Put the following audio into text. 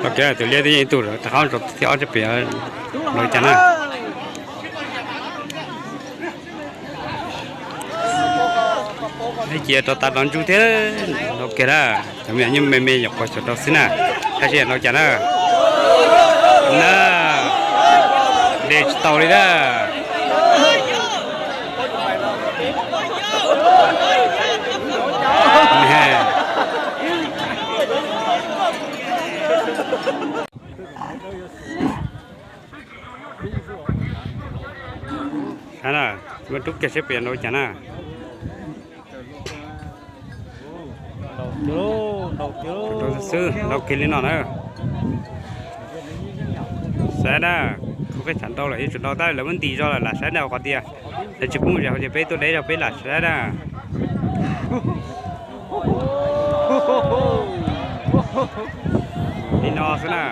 Los kev tus liab twb yeej ib tug rov qab rau thiab ob tug pem los cas na. Cia rau tas los ntsuj thiab los kev na. Cov me nyuam me me nyuam qhuav xyuas rau xwb na. Saib seb los cas na. Na, de tsis tau li na. Saib na, muab rub kiag seb puas yog nrau cas na. Xwb nrau kiag li no na. Saib na, kuv qij tsam nrau lawm, yuav tsum nrau tab lawv muab ntim zog lawm, lam saib na qhov tias lawv tsis pub mus zes hauv ces peb tuaj deb rau peb lam saib na. Li no xwb na.